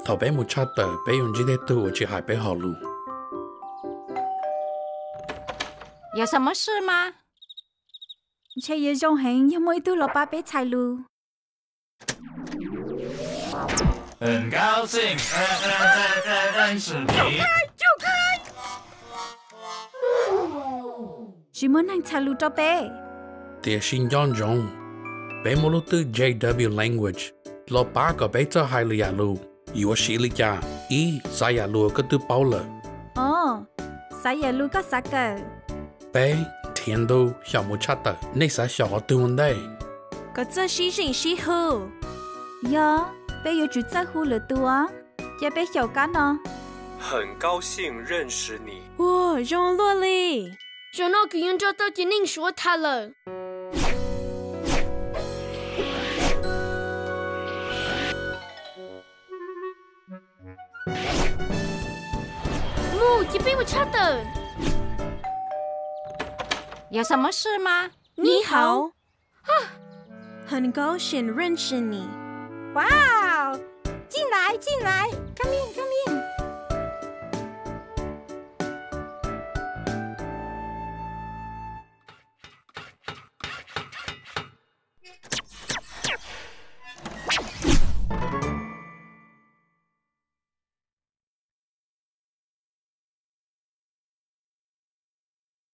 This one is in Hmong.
Thaum peb mus tshaj tawm, peb yuav ntsib tej tug uas tsis hais peb hom lus. 有什么事吗？ Ntshe yuav zoo heev yog muaj ib tug los pab peb txhais lus. 很高兴认识你。 Tsis muaj neeg txhais lus rau peb. Tiam sis nco ntsoov, peb muaj lub twb J W Language los pab kom peb txawj hais lwm yam lus. Yuav siv li cas? Ib, xav yam lus koj twb paub lawm. Os, xav yam lus koj xav kawm. Peb, nrhiav ntu xyaum mus tshaj tawm. Nej xav xyaum qhov twg ua ntej? Kom txawj sib zeem sib hu. Yog, peb yuav tsum txawj hu lwm tus. Cia peb xyaum kab no. 很高兴认识你。 Ua, zoo luaj li. Zaum no kuv yuav nrog tau cov neeg Suav tham lawm. Mus, cia peb mus tshaj tawm. 有什么事吗？ Neb hauv. 很高兴认识你。 Wow, 进来，进来，come in, come in.